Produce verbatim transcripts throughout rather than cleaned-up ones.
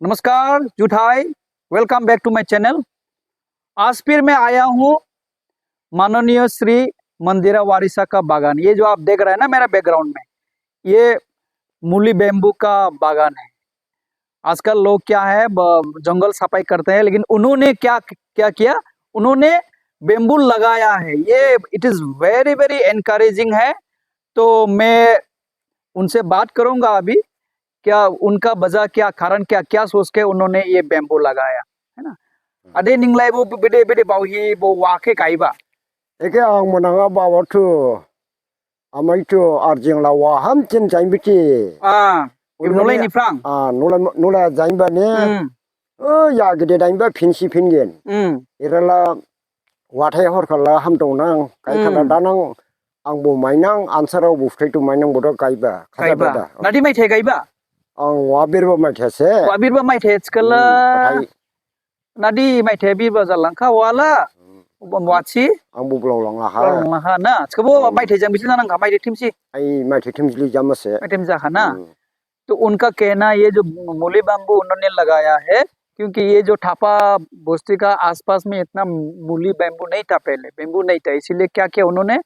नमस्कार, जुठाई, welcome back to my channel। आज फिर मैं आया हूँ माननीय श्री मंदिरा वारिसा का बागान। ये जो आप देख रहे हैं ना मेरा बैकग्राउंड में, ये मूली बैम्बू का बागान है। आजकल लोग क्या है, ब-, जंगल सफाई करते हैं, लेकिन उन्होंने क्या, क्या किया, उन्होंने बैम्बू लगाया है। ये it is very very encouraging है। तो मैं उनसे बात करूंगा अभी, क्या उनका वजह क्या, कारण क्या, क्या सोच के उन्होंने ये बैम्बू लगाया, है ना? Ade ning lai bo bede bede bao hi bo wa khe gaiba? Eke ang mananga bawa thu, amai thu arjing la wa ham chin jain biti. Ah, nulai ni phrang? Ah, nulai, nulai jain ba ne. Hmm. Oh, ya gede jain ba phin si phin gen. Hmm. Ira la wathai hor khala ham dong nang, kai khala da nang, ang bo mainang, ansarao bo phthai tu mainang bo da gaiba. Gaiba. Nadi maithai gaiba? Ang wabirba maithai se. Wabirba maithai skala. Hmm, nadi maithai birba jalangkha wala. Hmm. Wachi. Ang bo blong langlaha. Blong langlaha na. Skabo maithai jang bisi nangkha, maithai thimsi. Ai maithai thimsi li jamase. Maithai thimsi jakha na. Hmm। तो उनका कहना, ये जो मूली बैम्बू उन्होंने लगाया है, क्योंकि ये जो थापा बस्ती का आसपास में इतना मूली बैम्बू नहीं था पहले, बैम्बू नहीं था, इसीलिए क्या किया उन्होंने,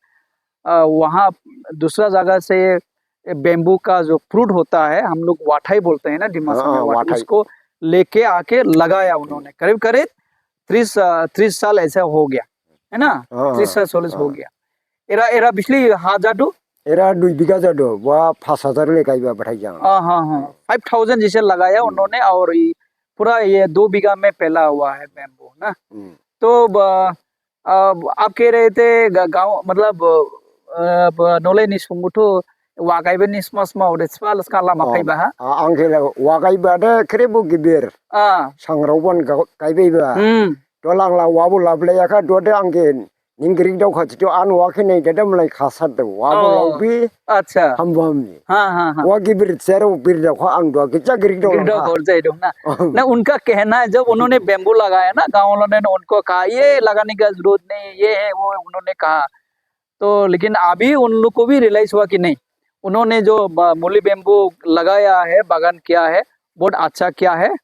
अ, वहाँ दूसरा जगह से ये बैम्बू का जो फ्रूट होता है, हम लोग वाथाई बोलते हैं ना दिमासा में, हाँ, वाथाई, वाथाई। उसको लेके आके लगाया उन्होंने। करीब करीब तीस, अ, तीस साल ऐसा हो गया, है ना? हाँ, तीस साल, चालीस हो गया। Era, era bisli ha jadu? Era dui bigha jadu, wa pas hajar le gaiba bathai jang. हाँ, हाँ, हाँ। Five thousand जैसे लगाया उन्होंने, और ये पूरा ये दो बीघा में फैला हुआ है बैम्बू ना। हम्म। तो ब-, अब आप कह रहे थे ग-, गाँव, मतलब, अ, ब-, nolai ni sunggutu wa gaiba ni sma sma ode spa laska lama phaiba ha? A, ang khe la wa gaiba de khrip bo gibir. Ah. Sangrao ban ga-, gaiba ba. Hmm. Dolang la wa bo lablai yakha, dode ang khe ning grik dao kha, chito an wa khe nai dada mlai khasat dao. Wa bo laobi. Accha. Hambam ni. हाँ, हाँ, हाँ। Wa gibir sero bir dao kha ang dua khe cha grik dao. Grik dao kha jai dong na। Na, उनका कहना है, जब उन्होंने बैम्बू लगाया ना, गाँव वालों ने उनको कहा, "ये लगाने का जरूरत नहीं, ये है, वो है", उन्होंने कहा। तो लेकिन अभी उन लोग को भी रियलाइज हुआ कि नहीं, उन्होंने जो ब-, मूली बैम्बू लगाया है, बागान किया है, बहुत अच्छा किया है,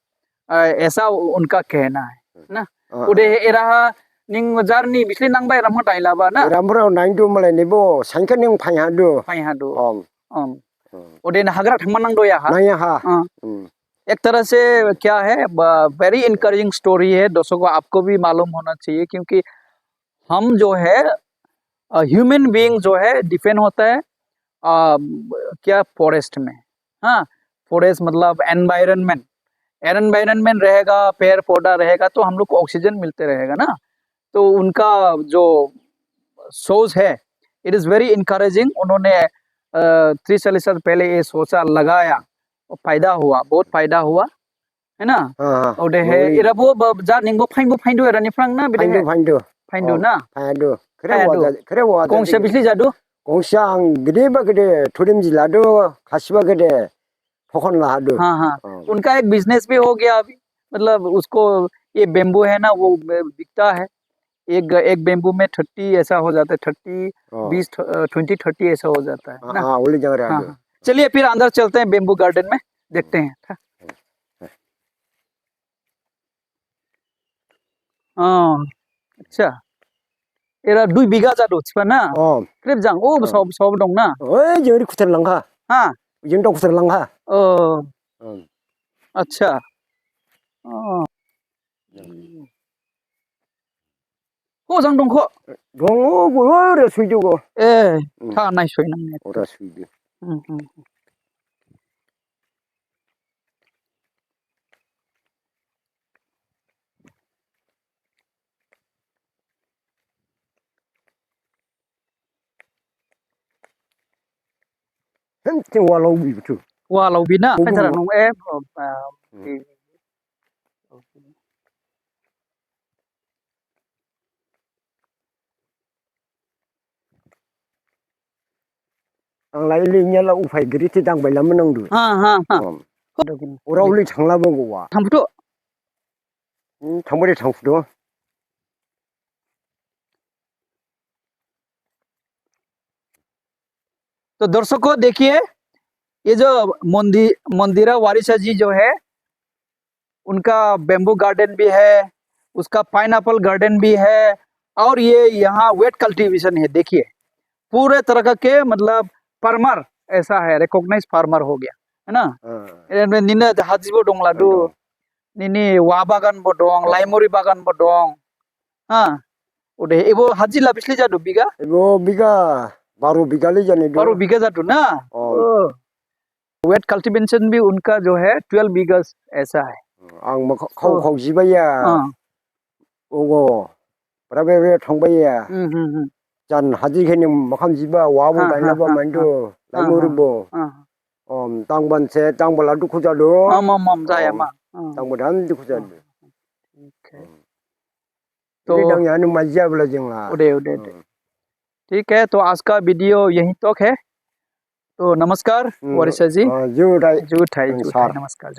अ, ऐसा उ-, उनका कहना है, है ना? हाँ। Ode eraha ning jarni bisli nangbai ramho dailaba na? Ramho naindu malai nibo, sangkha ning phaihadu. Phaihadu. Om. Om। Hmm। Ode na hagra thangma nangdu yaha? Nangyaha। हाँ। Hmm। एक तरह से क्या है, ब-, very encouraging story है, दर्शकों, आपको भी मालूम होना चाहिए, क्योंकि हम जो है, अ, ह्यूमन बीइंग जो है, डिपेंड होता है, अ, क्या, फॉरेस्ट में। हाँ, फॉरेस्ट मतलब एनवायरनमेंट। एनवायरनमेंट रहेगा, पेड़ पौधा रहेगा, तो हम लोग को ऑक्सीजन मिलते रहेगा ना। तो उनका जो सोच है, it is very encouraging। उन्होंने, अ, तीस चालीस साल पहले ये सोचा, लगाया, और फायदा हुआ, बहुत फायदा हुआ। Hai na? Ha, ha. Ode he, oi. Era bo, ba, ja ning bo phain bo phain du era ni phrang na, bide he? Phain du, phain du. Phain du na? Phain du. Khere wa ja, khere wa ja. Kongsa bisli jadu? Kongsa ang gede ba gede, thurim jila du, khasi ba gede, thokon la du. Ha, ha. Unka ek business bhi ho gaya abhi. Matlab, usko ye bamboo hai na, wo bikta hai. एक, एक bamboo में thirty ऐसा हो जाता है, thirty, बीस, twenty, thirty ऐसा हो जाता है ना? हाँ, हाँ। चलिए, फिर अंदर चलते हैं, bamboo garden में देखते हैं। हाँ, अच्छा। Era dui bigha jadu, thiba na? Khrip jang, o, sob, sob dong na? Oi, jeng ri khuthar langkha. Ha? Jeng dong khuthar langkha. O. Accha. O. Ho jang dong kho? Dong o, bo ora suidu go. E, tha nai soi nang ne. Ora suidu. Hen, te wa lau bi buthu. Wa lau bi na, pai thara nung e. Ang lai li nya la uphai giri thi dang bai lam nang du. Ha, ha, ha. Ora uli thang la bang wa. Thang phudu. Thang bari thang phudu. तो दर्शकों, देखिए, ये जो मंदिर, मंदिरा वारिसा जी जो है, उनका बैम्बू गार्डन भी है, उसका पाइनएप्पल गार्डन भी है, और ये यहाँ वेट कल्टीवेशन है। देखिए, पूरे तरह का के मतलब फार्मर ऐसा है, रिकॉग्नाइज फार्मर हो गया, है ना? Ede nini haji bo dong la du, nini wa bagan bo dong, laimuri bagan bo dong, ha? Ode ebo haji la bisli jadu bigha? Ebo bigha, baro bigha le jani du. Baro bigha jadu na? Wet cultivation भी उनका जो है ट्वेल्व बीघा ऐसा है। Ang khao khao jibaya. Ogo, brabe be thangbaya. Jan haji kheni makham jiba, wa bo gainaba mandu, laimuri bo. Om tangban se, tangba la dukhu jadu. Am am am, jaya ma. Tangba dan dukhu jadu. तो dang ya ni majiya bela jingla. Ode ode ode। ठीक है, तो आज का वीडियो यहीं तक है। तो नमस्कार वरिष्ठ जी। Juthai, juthai, juthai, नमस्कार।